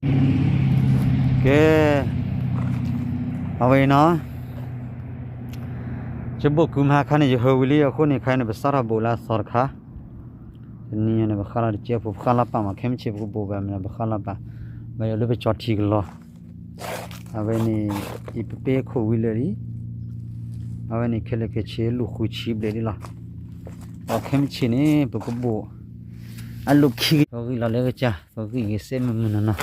ကဲ, အဝဲအံၤနီၤ, ယဘိၣ်ကုမဟါခါန့ၣ် ယဟၢဝံၤလံအဃိန့ၣ် ခါအံၤန့ၣ် ပစးထီၣ်ဘိၣ်လၢအသီတခါ, တနံၤညါန့ၣ် ပဃါလီၤတကဲဖိ ပဃါလီၤပာ်မး ခဲမုၢ်ဆ့ၣ်ပကဘိၣ်ဘၣ်မ့ၢ် ပဃါလီၤပာ်, ဘၣ်ယိၣ်လၢပကၠီထံကလီၤ, အဝဲန့ၣ် အံၤပပဲခိၣ်ဝံၤလၢာ်လံ, အဝဲန့ၣ် ခဲလၢာ်ခဲဆ့လူၢ်ဃုဆံဘျဲၣ်လံလီၤ, ဒီးခဲမုၢ်ဆ့ၣ်န့ၣ် ပကဘိၣ် အလိၣ်ခံဂံၢ် ပဂံၢ်လီၤလၢကစၢ် ပဂံၢ်ဂ့ၤစဲမုၢ်မုၢ်နီၢ်နီၢ်,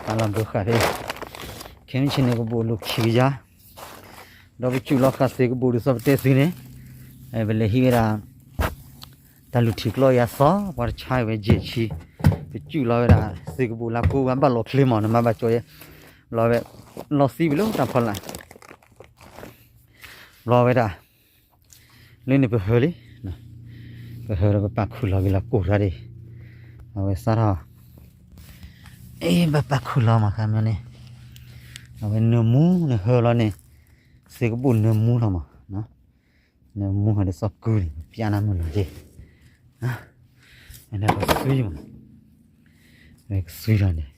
ပာ်လီၤဘၢဃာ်ဖဲ, ခဲမုၢ်ဆ့ၣ်န့ၣ် ကဘိၣ်လိၣ်ခံကယၤ, ဒီးပစူၢ်လီၤဃာ်စ့ၢ်ကဘိၣ်ဒ်သိးပတဲသုန့ၣ်, ပလဲၤဟံးဝဲဒၣ် တၢ်လူၢ်ထံကျီယၤသီ ပှၤတဆါဝဲယဲၢ်ဆံ, ပစူၢ်လီၤဝဲဒၣ်စ့ၢ်ကဘိၣ်လၢကိးဝဲဘၣ်လီၤချ့မး နမ့ၢ်ဘၣ်ကၠီယဲ, လီၤဝဲ, လီၤသံဝံၤလၢတၢ်ဖီလာ် ဘျီဝဲဒၣ်, လၢန့ၣ်ပဟၢလံ, ပဟၢဒီးပပာ်ခူၣ်လီၤက့ၤလီၤကိၢ်တၢ်ဒံး, အဝဲစးထီၣ်, အ့ ဘၣ်ပာ်ခူၣ်လီၤမးခါမီန့ၣ်, အဝဲနၢမူနဟၢလီၤန့ၣ်, စ့ၢ်ကဘိၣ်နၢမူလီၤမး, နၢမူဟဲဒီးသီကုန့ၣ် ပျၢ်နၤမုၢ်လီၤက့ၤ, ကသွံမး, ဝဲကသွံလီၤန့ၣ်,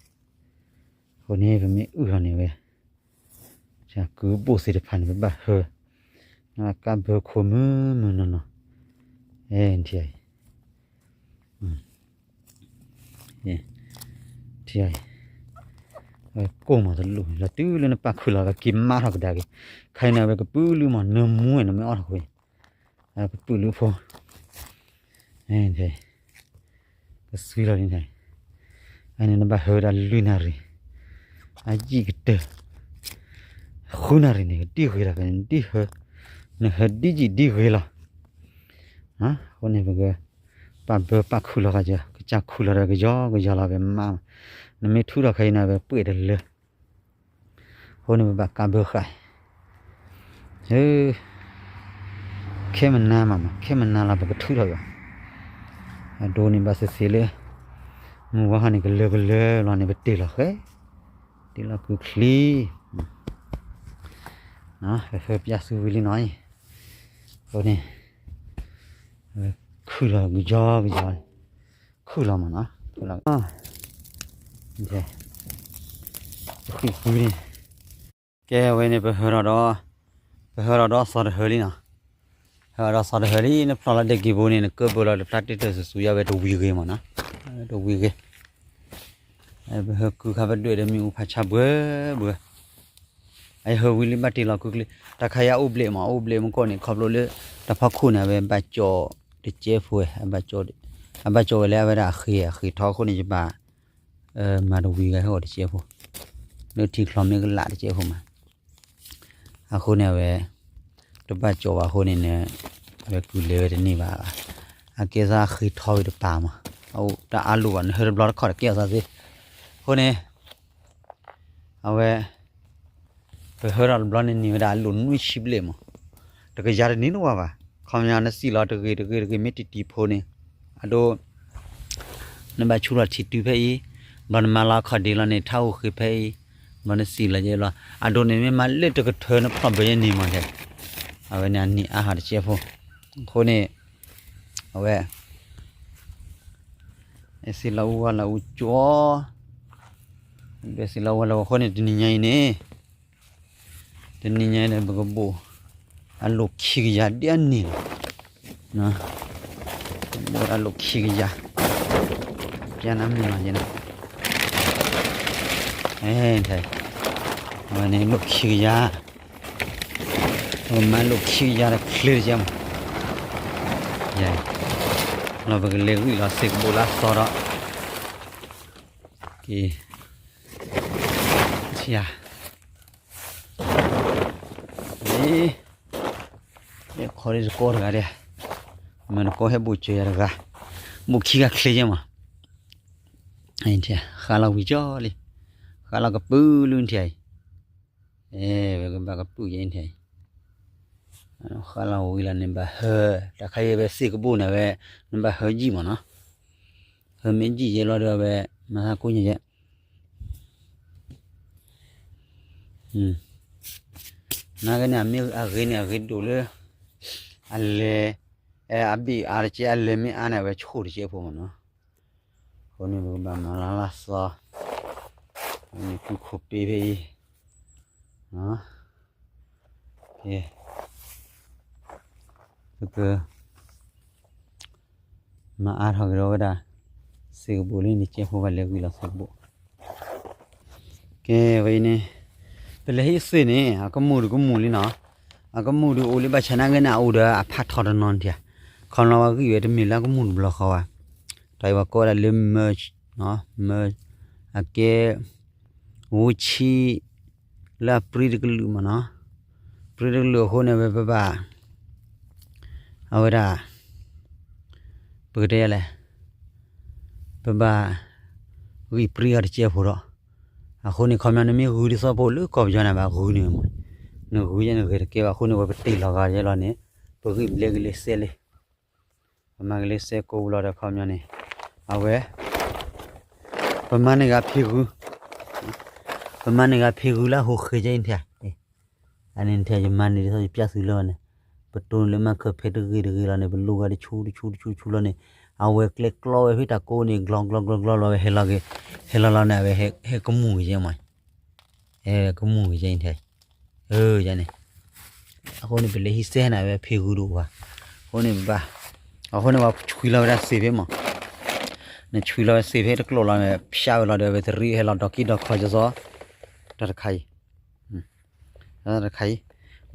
အဃိန့ၣ် ပမ့ၢ်အုၣ်လီၤန့ၣ်ဝဲ ကုဘိၣ်သ့ၣ်တဖၣ်န့ၣ် ပဘၣ်ဟၢ, ကါဘၢခိၣ်မုၢ်မုၢ်နီၢ်နီၢ်, အဲ ထံအံၤ, ထံအံၤ, ကိၢ်မးတလူၢ် လီၤတုၤလၢနပာ်ခူၣ်လီၤ ကက့ၤမါထီၣ်ကဒါက့ၤ, ခဲအံၤန့ၣ် အဝဲကပုၢ်လုမး နၢမူဝဲ နမ့ၢ်အီၣ်ထီၣ်ဃိ, ကပုၢ်လုဖိ ကသွံလီၤန့ၣ်, အန့ၣ်နဘၣ်ဟၢဝဲဒၣ်လွံၢ်နၣ်ရံၣ်, အယံာ်ကတၢၢ်, ဃုနၣ်ရံၣ်န့ၣ် ကဒံၣ်ဂ့ၤလီၤ ဖဲန့ၣ်ဒ်ဟၢ, နဟၢဒ်ယံာ်ဒ်ဂ့ၤလီၤ, အဃိန့ၣ် ပက ပာ်ဘၢပာ်ခူၣ်လီၤဃာ်က့ၤ, ကစၢ်ခူၣ်လီၤဒီးကယီကယီလီၤ ဝဲမါ, နမ့ၢ်ထူထီၣ်ခဲအံၤန့ၣ် ဝဲပှဲၤတလၢ အဃိန့ၣ် ပဘၣ်ကါဘၢဃာ်, ခဲမနၤမးမး ခဲမနၤလီၤ ပကထူထီၣ်ဘၣ်, အဒိန့ၣ်ဘၣ်သ့ၣ်သ့ၣ်လၢ မုၢ်ဝါဟီန့ၣ် ကလၢကလၢလီၤန့ၣ် ပတ့ၢ်လီၤဃဲ, တ့ၢ်လီၤကုချံ, ဟၢပျၢ်သုဝံၤလံနီၤ, အဃိန့ၣ် ခုၣ်လီၤကယီကယီ, ခုၣ်လီၤမးနီၤ, ခုၣ်လီၤ, ပဃံၢ်ပူၤန့ၣ်, ကဲဝဲန့ၣ် ပဟၢထီၣ်ဒီး, ပဟၢထီၣ်ဒီးသီတဟၢလံနီၤ, ဟၢထီၣ်ဒီးသီတဟၢလံ နဖျီၣ်လီၤဒဲးက့ၤဘိန့ၣ် နကၢၢ်ဘၢလီၤတဖျါတ့ၢ်တၢ်စူၤစူၤယါဝဲတဝံၤဂ့ၤမးနီၤ, တဝံၤဂ့ၤ ပဟၢကုခါပဒွဲၣ်ဒီးမ့ၣ်အူဖးဆါဘှဲဘှဲ, အဟၢဝံၤလံဘၣ်တ့ၢ်လီၤကုချံ, တၢ်ခါယါအိၣ်ဘျဲၣ်မး အိၣ်ဘျဲၣ်မ့ၢ်ကီၢ်န့ၣ် ခီဖျိလၢ တၢ်ဖီခိၣ်န့ၣ် အဝဲဘၣ်ကၠီတကဲဖိဝဲ, အဘၣ်ကၠီဝဲလၢအဝဲဒၣ်အဃ့ အဃ့ထီအဃိန့ၣ် ယဘၣ် မၤတဝံၤဂၤဟဲအီၤတကဲဖိ, လၢထံချီမ့ၢ်ကလးတကဲဖိမး, အဃိန့ၣ်အဝဲ တဘၣ်ကၠီဘၣ်အဃိန့ၣ်န့ၣ်, အဝဲကုၢ်လဲၤဝဲတန့ၢ်ဘၣ်, အကဲသးအဃ့ထီဝံၤတပၤမး, အအိၣ်တၢ်အါလိၣ်ဘၣ် နဟၢတဘျီတခီၣ်တကဲအသးသ့, အဃိန့ၣ် အဝဲ ပဟၢထီၣ်တဘျီန့ၣ်န့ၢ်ဝဲဒၣ်အလိၣ်နွံဆံဘျဲၣ်မး, တကယၤတန့ၢ်တဝါဘၣ်, ခီပညီနစံၣ်လီၤတဂ့ၤတဂ့ၤတဂ့ၤ မ့ၢ်တံၢ်တံၢ်ဖိန့ၣ်, အဒိ နဘၣ်ဆူၣ်လီၤထံတုၤဖဲအံၤ, ဘျီနမၤလီၤအခီၣ်ဒ့လီၤန့ၣ် ထါအိၣ်ဃ့ဖဲအံၤ, ဘျီနစံၣ်လီၤယဲလီၤ, အဒိန့ၣ်မ့ၢ်မၤလၢတကထၢနဖျီၣ်ဘၢယဲန့ၣ်မး, အဝဲန့ၣ်အနံၣ်အါဟးတကဲဖိ, အဃိန့ၣ် အဝဲ စံၣ်လီၤအူဝဲလီၤအူကၠီ, စံၣ်လီၤအူဝဲလီၤအဃိန့ၣ် တနံၤညါအံၤန့ၣ်, တနံၤညါအံၤန့ၣ် ပကဘိၣ် အလိၣ်ခံကယၤဒ်အန့ၣ်လီၤ, ဘိၣ်အလိၣ်ခံကယၤ, ပျၢ်နၤမုၢ်လီၤယဲန့ၣ်, အဝဲန့ၣ်လိၣ်ခံကယၤ ပကမၤလိာ်ခံကယၤဒီးချ့တကဲမး, လီၤပကလဲၤဂံၢ်လီၤစ့ၢ်ကဘိၣ်လၢအသီဒီး, က့ၤ, ထံဧါ, အ့, လဲၤခီဒ်တကီတဂၤဒဲး, မ့ၢ်တကီဟဲဘိၣ်စၢၤယၤတဂၤ, ဘိၣ်ခံဂၤချ့ယဲမး, ဃါလီၤဝံၤကၠီလံ, ဃါလီၤကပုၢ်လုၢ်ထံအံၤ အဲ ပကဘၣ်ကပုၢ်ယဲအံၤထဲအံၤ, ဃါလီၤဝံၤလီၤန့ၣ်ဘၣ်ဟၢ, တၢ်ခါအံၤဝဲစ့ၢ်ကဘိၣ်န့ၣ်ဝဲ, နဘၣ်ဟၢယံာ်မးနီၤ, ဟၢမ့ၢ်ယံာ်ယဲလီၤဒီးဝဲ, မၤသကိးညါယဲ, နာ်က့န့ၣ် အမ့ၢ်အဂ့ၤန့ၣ် အဂ့ၤဒိၣ်လၢ, အလဲၤ, အဘ့ၣ်အါတကဲ အလဲၤမ့ၢ်အါန့ၣ် အဝဲဆိၣ်တကဲဖိမးနီၤ, အဃိန့ၣ်ပကဘၣ်မၤလၢ်လၢ်သီ, န့ၣ်ကူခိၣ်ပ့ဖဲအံၤ, ပက မၤအါထီၣ်ကဒီးဝဲဒၣ် စ့ကဘိၣ်လံန့ၣ် ကဲဖိဘၣ်လဲၤဂံၢ်လီၤစ့ကဘိၣ်. ကဲဝဲအံၤန့ၣ် ပလဲၤဟံးစ့န့ၣ် အကမူၣ်ဒုးကမူၣ်လံနီၤ, အကမူၣ်ဒုးအိၣ်လံဘၣ်ဆၣ်နာ်က့န့ၣ် အအိၣ်ဒီးအဖးထီတနီၤန့ၣ်, ခီလီၤဝဲဂံၢ်ဝဲတမ့ၢ်လၢအကမူၣ်တဘျီဃီဘၣ်, တၢ်အံၤပှၤကိးဝဲဒၣ်လၢ merge, merge, အကဲ ဝူဆံ လၢအပြံတကလုာ်မ့ၢ်နီၤ, ပြံတကလုာ်အဃိန့ၣ်ဝဲပဘၣ် အဝဲဒၣ် ပကတဲလဲၣ်, ပဘၣ် ဂံၢ်ပြံအီၤတကဲဖိဒီး, အဃိန့ၣ် ခီပညီနမ့ၢ်ဂုၤဒ်သိးပအိၣ်လၢကီၢ်ပယီၤန့ၣ် ဘၣ်ဂုၤန့ၣ်မး, နဂုၤယဲနဂဲၤတကဲဘၣ်အဃိန့ၣ် ဝဲပတ့ၢ်လီၤဂာ်ယဲလီၤန့ၣ်, ပဂံၢ်ဘျဲကလ့စဲလံ, ပမၤကလ့စဲကိးပူၤလီၤဒီးခီပညီန့ၣ်, အဝဲ ပမၤန့ၢ်ဂၤဖံဂုၤ, ပမၤန့ၢ်ဂၤဖံဂုၤလၢအဟိၣ်ဃ့ကဲအံၤန့ၣ်, အန့ၣ်န့ၣ် ယမၤန့ၢ်ဒ်သိးယပျၢ်သုလၢဝဲန့ၣ်, ပတိၢ်န့ၢ်လၢမၤခၢၣ်ဖဲတဂ့ၤတဂ့ၤလီၤန့ၣ် ပလူၤဂၤတဆူတဆူတဆူတဆူလီၤန့ၣ်, အဝဲကျဲကျီဝဲဖဲတၢ်ကိးန့ၣ် ကျီကျီကျီကျီလီၤဝဲဟဲလီၤက့ၤ, ဟဲလီၤလီၤန့ၣ် အဝဲဟဲကမူၣ်က့ၤကဲမး, ဟဲကမူၣ်က့ၤကဲအံၤန့ၣ်, န့ၣ် အဃိန့ၣ် ပလဲၤဟံးစဲန့ၣ် အဝဲဖံဂုၤတအိၣ်ဘၣ်, အဃိန့ၣ်ပဘၣ်, အဃိန့ၣ်ပှၤဆွံလီၤဝဲဒၣ်စ့ဖဲမး, နဆွံလီၤဝဲစ့ဖဲတကျိာ်လီၤန့ၣ် ဖျါဝဲလီၤဒီး အဝဲတရံးဟဲလီၤဒီးက့ၤဒီးခီကစီ တၢ်တခါအံၤ, တၢ်တခါအံၤ,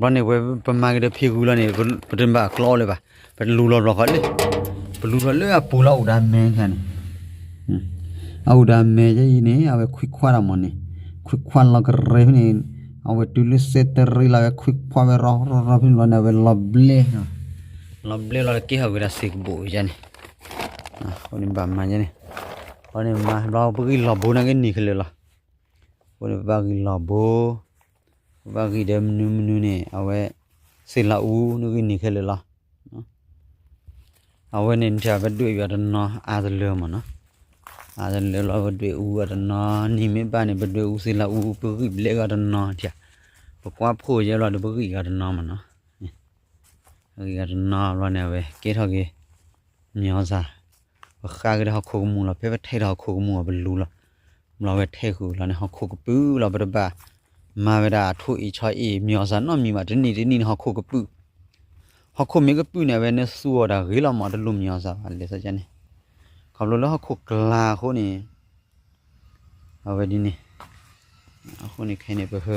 ဘျီန့ၣ်ဝဲပမၤက့ၤဒီးဖံဂုၤလီၤန့ၣ် ပတဘၣ်ကျီလၢၤဘၣ်, ပလူၤလီၤဘျီဃီလၢ, ပလူၤထီၣ်လၢအပူၤလၢအအိၣ်ဒီးအမဲန့ၣ် အအိၣ်ဒီးအမဲာ်ယဲအံၤန့ၣ် အဝဲခွံခွါတၢ်မးန့ၣ်, ခွံခွါလီၤကရဲဖဲန့ၣ်, အဝဲတုၤလၢစဲတရံးလီၤ အဝဲခွံခွါဝဲရီရီဖဲန့ၣ်လီၤန့ၣ် အဝဲလီၤဘျဲ, လီၤဘျဲလီၤက့ၤဟးဝဲဒၣ်စ့ကဘိၣ်ယဲန့ၣ်, အဃိန့ၣ်ဘၣ်မၤယဲန့ၣ်, အဃိန့ၣ်မၤဘျီပဂံၢ်လီၤဘိန့ၣ်က့ၤနံၤခဲလၢာ်လီၤ, အဃိန့ၣ်ပဘၣ်ဂံၢ်လီၤဘိ, ပဘၣ်ဂံၢ်ဒီးမနုၤမနုၤန့ၣ် အဝဲ, စ့လးအူန့ၣ်ဂံၢ်နံၤခဲလၢာ်လီၤ အဝဲန့ၣ်နထံၣ်ပဒွဲၣ်အီၤတနီၤအါတလၢမးနီၤ, အါတလၢလီၤ ပဒွဲၣ်အူအီၤတနီၤ နံၤမ့ၢ်ဘၣ်န့ၣ် ပဒွဲၣ်အူစ့လးအူ ပဂံၢ်ဘျဲက့ၤအီၤတနီၤထံၣ်, ပကွၢ်ဖှိၣ်ယဲလီၤဒီးပဂံၢ်က့ၤအီၤတနီၤမးနီၤ, ဂံၢ်အီၤတနီၤဘျီန့ၣ် အဝဲကဲထီၣ်က့ၤ မံၤအီၣ်စၢ်, ပဃါက့ၤဒီးဟီၣ်ခိၣ်ကမူၣ်လီၤ ဖဲပထဲးဒီးဟီၣ်ခိၣ်ကမူၣ်အပလူၤလီၤ, ဘျီဝဲထဲးဃုာ်လီၤန့ၣ် ဟီၣ်ခိၣ်ကပုာ်လီၤ ပတဘၣ် မၤဝဲဒၣ်အထိၣ်အ့ၣ်ဆီအ့ၣ် မံၤအီၣ်စၢ်နီတမံၤဘၣ် တနံၣ်တနံၣ်န့ၣ် ဟီၣ်ခိၣ်ကပုာ်, ဟီၣ်ခိၣ်မ့ၢ်ကပုာ်န့ၣ် အဝဲန့ၣ်သူအီၤတၢ်ဂ့ၤလီၤမး တလိၣ်မံၤအီၣ်စၢ်ဘၣ် လဲၤစီကန့ၣ်, ခီဖျိလၢဟီၣ်ခိၣ်ကလၤအဃိန့ၣ် အဝဲဒ်န့ၣ်, အဃိန့ၣ်ခဲအံၤန့ၣ် ပဟဲ,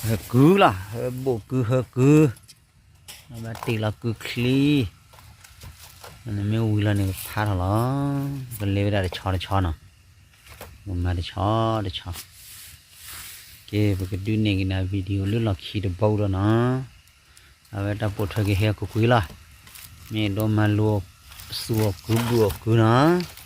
ဟဲကုၢ်လီၤ ဟဲဘိၣ်ကုၢ်ဟဲကုၢ်, ဘၣ်တ့ၢ်လီၤကုၢ်ချံ, နမ့ၢ်ဝံၤလီၤန့ၣ် ကဖးထီၣ်လီၤ, ကလဲၤဝဲဒၣ်တဆီတဆီနီၤ, ကမၤတဆီတဆီ, ကဲ ပကဒုးနဲၣ်က့ၤနၤ video လၢလီၢ်ခံတဘိဒီးနီၤ, အဝဲတၢ်ပိာ်ထွဲက့ၤဟဲကွ့ၢ်ကွ့ၢ်လီၤ, မ့ၢ်ဒိးမၤလိ သူအီၤကုၢ်ဘုၣ်အီၤကုၢ်နီၤ